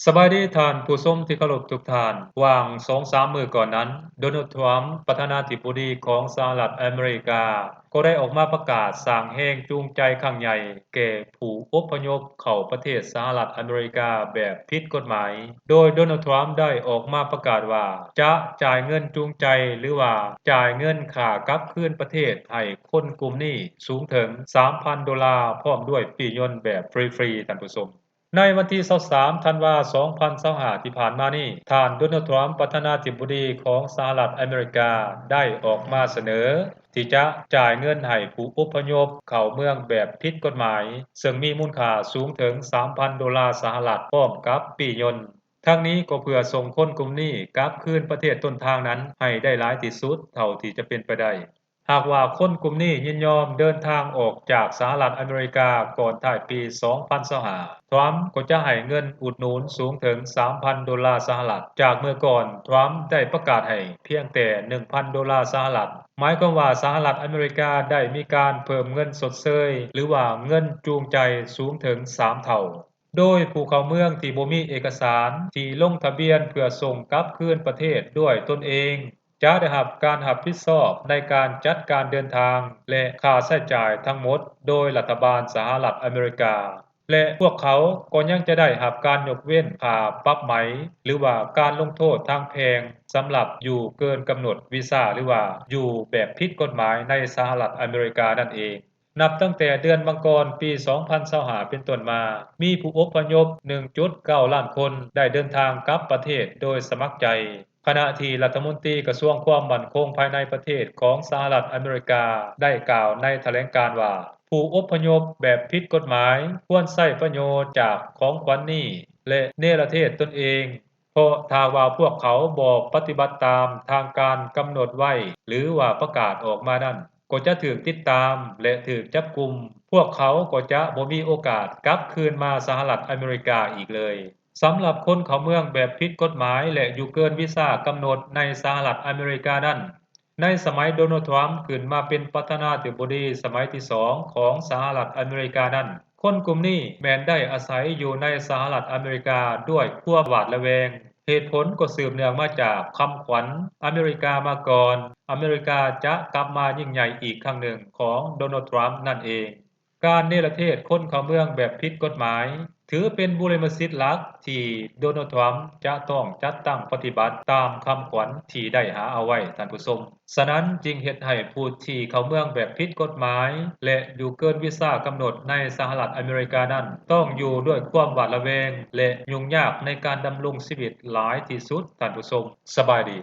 ສະບາຍດີທ່ານຜູ້ຊົມທີ່ເຄົາລົບທຸກທ່ານ. ຫວ່າງສອງສາມມື້ກ່ອນນັ້ນ, ໂດນັລ ທຣຳ ປະທານາທິບໍດີຂອງສະຫະລັດອາເມລິກາ ກໍໄດ້ອອກມາປະກາດສ້າງແຮງຈູງໃຈຄັ້ງໃຫຍ່ແກ່ຜູ້ອົບພະຍົບເຂົ້າປະເທດສະຫະລັດອາເມລິກາແບບຜິດກົດໝາຍ, ໂດຍໂດນັລ ທຣຳ ໄດ້ອອກມາປະກາດວ່າ ຈະຈ່າຍເງິນຈູງໃຈ ຫຼືວ່າຈ່າຍເງິນຄ່າກັບຄືນປະເທດໃຫ້ຄົນກຸ່ມນີ້ສູງເຖິງສາມພັນໂດລາ ພ້ອມດ້ວຍປີ້ຍົນແບບຟຣີໆ ທ່ານຜູ້ຊົມ. ໃນວັນທີຊາວສາມ ທັນວາ ສອງພັນຊາວຫ້າ ທີ່ຜ່ານມານີ້, ທ່ານ ໂດນັລ ທຣຳ ປະທານາທິບໍດີຂອງສະຫະລັດອາເມລິກາ ໄດ້ອອກມາສະເໜີທີ່ຈະຈ່າຍເງິນໃຫ້ຜູ້ອົບພະຍົບເຂົ້າເມືອງແບບຜິດກົດໝາຍ, ເຊິ່ງມີມູນຄ່າສູງເຖິງສາມພັນໂດລາສະຫະລັດ ພ້ອມກັບປີ້ຍົນ. ທັງນີ້ກໍເພື່ອສົ່ງຄົນກຸ່ມນີ້ກັບຄືນປະເທດຕົ້ນທາງນັ້ນໃຫ້ໄດ້ຫຼາຍທີ່ສຸດເທົ່າທີ່ຈະເປັນໄປໄດ້. ຫາກວ່າຄົນກຸ່ມນີ້ຍິນຍອມເດີນທາງອອກຈາກສະຫະລັດອາເມລິກາກ່ອນທ້າຍປີສອງພັນຊາວຫ້າ, ທຣຳກໍຈະໃຫ້ເງິນອຸດໜູນສູງເຖິງສາມພັນໂດລາສະຫະລັດ. ຈາກເມື່ອກ່ອນ, ທຣຳໄດ້ປະກາດໃຫ້ພຽງແຕ່ໜຶ່ງພັນໂດລາສະຫະລັດ, ໝາຍຄວາມວ່າສະຫະລັດອາເມລິກາໄດ້ມີການເພີ່ມເງິນຊົດເຊີຍ ຫຼືວ່າເງິນຈູງໃຈສູງເຖິງສາມເທົ່າ. ໂດຍຜູ້ເຂົ້າເມືອງທີ່ບໍ່ມີເອກະສານທີ່ລົງທະບຽນເພື່ອສົ່ງກັບຄືນປະເທດດ້ວຍຕົນເອງ ຈະໄດ້ຮັບການຮັບຜິດຊອບໃນການຈັດການເດີນທາງ ແລະ ຄ່າໃຊ້ຈ່າຍທັງໝົດໂດຍລັດຖະບານສະຫະລັດອາເມລິກາ ແລະ ພວກເຂົາກໍຍັງຈະໄດ້ຮັບການຍົກເວັ້ນຄ່າປັບໃໝ ຫຼືວ່າການລົງໂທດທາງແພ່ງ ສຳລັບຢູ່ເກີນກຳນົດວີຊາ ຫຼືວ່າຢູ່ແບບຜິດກົດໝາຍໃນສະຫະລັດອາເມລິການັ້ນເອງ. ນັບຕັ້ງແຕ່ເດືອນມັງກອນປີສອງພັນຊາວຫ້າເປັນຕົ້ນມາ, ມີຜູ້ອົບພະຍົບໜຶ່ງຈຸດເກົ້າລ້ານຄົນໄດ້ເດີນທາງກັບປະເທດໂດຍສະໝັກໃຈ, ຂະນະທີ່ລັດຖະມົນຕີກະຊວງຄວາມໝັ້ນຄົງພາຍໃນປະເທດຂອງສະຫະລັດອາເມລິກາໄດ້ກ່າວໃນຖະແຫຼງການວ່າ ຜູ້ອົບພະຍົບແບບຜິດກົດໝາຍຄວນໃຊ້ປະໂຫຍດຈາກຂອງຂວັນນີ້ ແລະ ເນລະເທດຕົນເອງ ເພາະຖ້າວ່າພວກເຂົາບໍ່ປະຕິບັດຕາມທາງການກຳນົດໄວ້ ຫຼືວ່າປະກາດອອກມານັ້ນ, ກໍຈະຖືກຕິດຕາມ ແລະ ຖືກຈັບກຸມ. ພວກເຂົາກໍຈະບໍ່ມີໂອກາດກັບຄືນມາສະຫະລັດອາເມລິກາອີກເລີຍ. ສຳລັບຄົນເຂົ້າເມືອງແບບຜິດກົດໝາຍ ແລະ ຢູ່ເກີນວີຊາກຳນົດໃນສະຫະລັດອາເມລິການັ້ນ, ໃນສະໄໝໂດນັລ ທຣຳ ຂຶ້ນມາເປັນປະທານາທິບໍດີສະໄໝທີສອງຂອງສະຫະລັດອາເມລິການັ້ນ, ຄົນກຸ່ມນີ້ແມ່ນໄດ້ອາໄສຢູ່ໃນສະຫະລັດອາເມລິກາດ້ວຍຄວາມຫວາດລະແວງ. ເຫດຜົນກໍສືບເນື່ອງມາຈາກຄຳຂວັນ ອາເມລິກາມາກ່ອນ, ອາເມລິກາຈະກັບມາຍິ່ງໃຫຍ່ອີກຄັ້ງໜຶ່ງຂອງໂດນັລ ທຣຳ ນັ້ນເອງ. ການເນລະເທດຄົນເຂົ້າເມືອງແບບຜິດກົດໝາຍ ຖືເປັນບຸລິມະສິດຫຼັກທີ່ໂດນັລ ທຣຳ ຈະຕ້ອງຈັດຕັ້ງປະຕິບັດຕາມຄຳຂວັນທີ່ໄດ້ຫາເອົາໄວ້, ທ່ານຜູ້ຊົມ. ສະນັ້ນຈຶ່ງເຮັດໃຫ້ຜູ້ທີ່ເຂົ້າເມືອງແບບຜິດກົດໝາຍ ແລະ ຢູ່ເກີນວີຊາກຳນົດໃນສະຫະລັດອາເມລິການັ້ນ ຕ້ອງຢູ່ດ້ວຍຄວາມຫວາດລະແວງ ແລະ ຫຍຸ້ງຍາກໃນການດຳລົງຊີວິດຫຼາຍທີ່ສຸດ, ທ່ານຜູ້ຊົມ. ສະບາຍດີ.